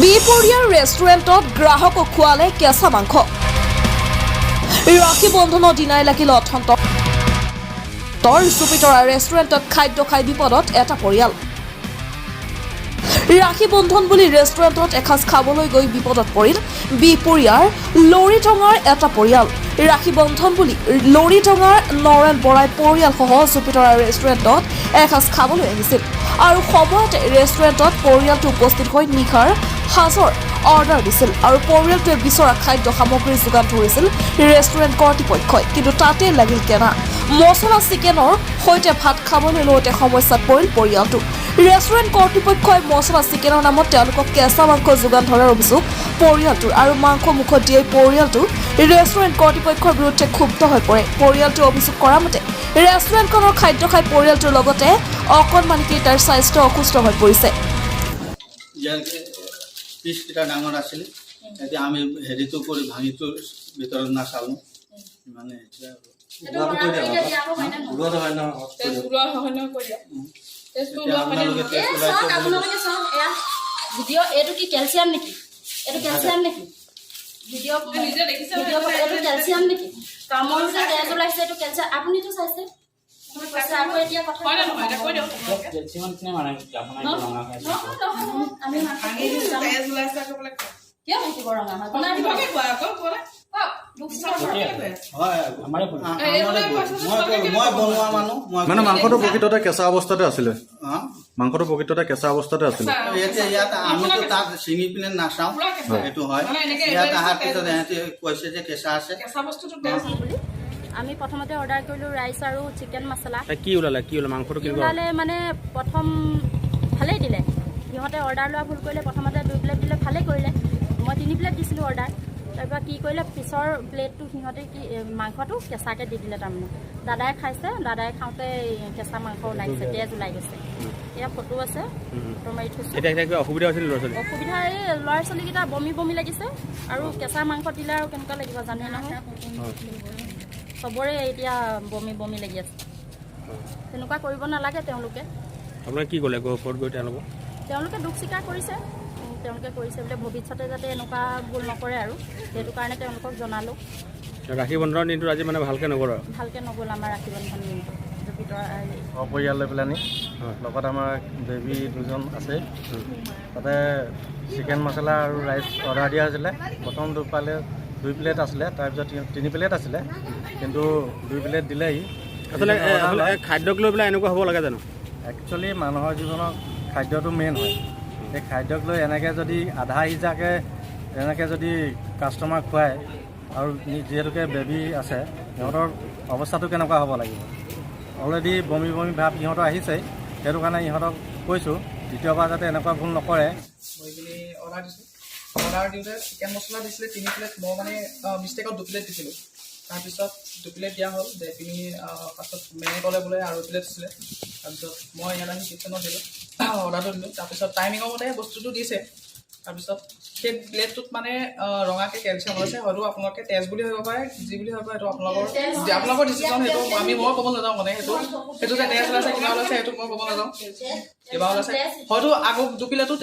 বিহপুৰীয়াৰ ৰেষ্টুৰেণ্টত গ্ৰাহকক খুৱালে কেঁচা মাংস। ৰাখী বন্ধনৰ দিনাই লাগিল অথন্তৰ। জুপিতৰা ৰেষ্টুৰেণ্টত খাদ্য খাই বিপদত এটা পৰিয়াল। ৰাখী বন্ধন বুলি ৰেষ্টুৰেণ্টত এসাঁজ খাবলৈ গৈ বিপদত পৰিল বিহপুৰীয়াৰ লৰিটঙাৰ এটা পৰিয়াল। ৰাখী বন্ধন বুলি লৰিটঙাৰ নৰেন বৰাই পৰিয়ালসহ জুপিতৰা ৰেষ্টুৰেণ্টত এসাঁজ খাবলৈ আহিছিল আৰু সময়তে ৰেষ্টুৰেণ্টত পৰিয়ালটো উপস্থিত হৈ নিশাৰ সাঁজৰ অৰ্ডাৰ দিছিল আৰু পৰিয়ালটোৱে বিচৰা খাদ্য সামগ্ৰী যোগান ধৰিছিল ৰেষ্টুৰেণ্ট কৰ্তৃপক্ষই। কিন্তু তাতে লাগিল কেনা। মছলা চিকেনৰ সৈতে ভাত খাবলৈ লওঁতে সমস্যাত পৰিল পৰিয়ালটো। ৰেষ্টুৰেণ্ট কৰ্তৃপক্ষই মছলা চিকেনৰ নামত তেওঁলোকক কেঁচা মাংস যোগান ধৰাৰ অভিযোগ পৰিয়ালটোৰ আৰু মাংস মুখত দিয়েই পৰিয়ালটো ৰেষ্টুৰেণ্ট কৰ্তৃপক্ষৰ বিৰুদ্ধে ক্ষুব্ধ হৈ পৰে। পৰিয়ালটোৱে অভিযোগ কৰা মতে ৰেষ্টুৰেণ্টখনৰ খাদ্য খাই পৰিয়ালটোৰ লগতে অকণমানিকেইটাৰ স্বাস্থ্য অসুস্থ হৈ পৰিছে। ইয়াৰ পিচকেইটা ডাঙৰ আছিলে। এতিয়া আমি হেৰিটো কৰি ভাঙিটো ভিতৰত নাচালোঁ মানে এতিয়া ওলোৱাটো হয় নহয়? তেজ ওলোৱা হয় নহয়, কৈ দিয়া। তেজটো এতিয়া ওলোৱা হয় নে আপোনালোকে নহয়? তেজ এই ওলাইছে চাওক বুলি আপোনালোকে চাওক, এয়া ভিডিঅ'। এইটো কি কেলচিয়াম নেকি? এইটো কেলচিয়াম নেকি? ভিডিঅ' নিজে দেখিছে। ভিডিঅ', এইটো কেলচিয়াম নেকি? কামোৰোতে তেজ ওলাইছে, এইটো কেলচিয়াম। আপুনিতো চাইছে, কৈছে আকৌ এতিয়া কথা। হয় নে নহয়, এতিয়া কৈ দিয়ক আপোনালোকে। কেলচিয়াম নিচিনা মানে আপোনাৰ এইটো ৰঙা হৈ আছে। নহয় নহয় নহয়, আমি মাংস তেজ ওলাইছে আকৌ বোলে। কিয় থাকিব ৰঙা হয়? বনাই দিব। কিবাকে কোৱা আকৌ, কোৱা। কওক, দুখ স্বীকাৰ। হয়। আমাৰে ভুল। আমাৰে ভুল। মই বনোৱা মানুহ মই। মানে মাংসটো প্ৰকৃততে কেঁচা অৱস্থাতে আছিলে? হা? মাংসটো প্ৰকৃততে কেঁচা অৱস্থাতে আছিলে? এতিয়া ইয়াত আমিতো তাত ছিঙি পিনে নাচাওঁ। পুৰা কেঁচা। সেইটো হয়। মানে এনেকে ইয়াত এবাৰ অহাৰ তেজ পিছত ইহঁতে কৈছে যে কেঁচা আছে। কেঁচা বস্তুটো তেজ বুলি আমি প্ৰথমতে অৰ্ডাৰ কৰিলোঁ ৰাইচ আৰু চিকেন মছলা। কি ওলালে? কি ওলালে? মাংসটো কি কেনেকুৱা? ওলালে মানে প্ৰথম ভালেই দিলে। সিহঁতে অৰ্ডাৰ লোৱা ভুল কৰিলে। প্ৰথমতে দুই প্লেট দিলে, ভালেই কৰিলে। মই তিনি প্লেট দিছিলোঁ অৰ্ডাৰ। তাৰপৰা কি কৰিলে, পিছৰ প্লেটটো সিহঁতে কি মাংসটো কেঁচাকৈ দি দিলে। তাৰমানে দাদাই খাইছে, দাদাই খাওঁতে কেঁচা মাংস ওলাইছে, তেজ ওলাই গৈছে। এয়া ফটো আছে, ফটো মাৰি থৈছোঁ। এতিয়া কিবা অসুবিধা হৈছিল ল'ৰা ছোৱালী? অসুবিধা এই ল'ৰা ছোৱালীকেইটা বমি বমি লাগিছে আৰু কেঁচা মাংস দিলে আৰু কেনেকুৱা লাগিব জানে নহয়। চবৰে এতিয়া বমি বমি লাগি আছে। তেনেকুৱা কৰিব নালাগে তেওঁলোকে। আপোনাক কি ক'লে গৈ ওপৰত গৈ তেওঁলোকক? তেওঁলোকে দুখ স্বীকাৰ কৰিছে। তেওঁলোকে কৰিছে বোলে, ভৱিষ্যতে যাতে এনেকুৱা ভুল নকৰে আৰু সেইটো কাৰণে তেওঁলোকক জনালোঁ। ৰাখী বন্ধনৰ দিনটো আজি মানে ভালকৈ নগ'ল আৰু? ভালকৈ নগ'ল আমাৰ ৰাখী বন্ধন দিনটো জুপিতৰা। সপৰিয়াল লৈ পেলানি, লগত আমাৰ বেবী দুজন আছে। তাতে চিকেন মছলা আৰু ৰাইচ অৰ্ডাৰ দিয়া হৈছিলে। প্ৰথম দুপালে দুই প্লেট আছিলে, তাৰপিছত তিনি প্লেট আছিলে, কিন্তু দুই প্লেট দিলেহি। আচলতে খাদ্যক লৈ পেলাই এনেকুৱা হ'ব লাগে জানো? একচুৱেলি মানুহৰ জীৱনত খাদ্যটো মেইন হয়। সেই খাদ্যক লৈ এনেকৈ যদি আধা সিজাকৈ তেনেকৈ যদি কাষ্টমাৰ খুৱায় আৰু যিহেতুকে বেবী আছে, সিহঁতৰ অৱস্থাটো কেনেকুৱা হ'ব লাগিব? অলৰেডি বমি বমি ভাৱ সিহঁতৰ আহিছেই। সেইটো কাৰণে ইহঁতক কৈছোঁ, দ্বিতীয়বাৰ যাতে এনেকুৱা ভুল নকৰে। মই পিনি অৰ্ডাৰ দিছোঁ। অৰ্ডাৰ দিওঁতে চিকেন মছলা দিছিলে তিনি প্লেট, মই মানে মিষ্টেকত দুপ্লেট দিছিলোঁ। তাৰপিছত দুপ্লেট দিয়া হ'ল দে পিনি পাছত মেমে ক'লে বোলে আৰু প্লেট আছিলে। তাৰপিছত মই ইয়াত আহি কিটচেনত দিলোঁ, অৰ্ডাৰটো দিলোঁ। তাৰপিছত টাইমিঙৰ মতে বস্তুটো দিছে। তাৰপিছত সেই প্লেটটোত মানে ৰঙাকৈ কেলচিয়াম ওলাইছে। হয়তো আপোনালোকে তেজ বুলি ভাবিব পাৰে, যি বুলি ভাবিব পাৰে, সেইটো আপোনালোকৰ আপোনালোকৰ ডিচিশ্যন। সেইটো মই ক'ব নাযাওঁ। মানে সেইটো যে তেজ ওলাইছে, কিবা ওলাইছে, সেইটো মই ক'ব নাযাওঁ। কিবা ওলাইছে হয়তো, আকৌ দুপ্লেটো।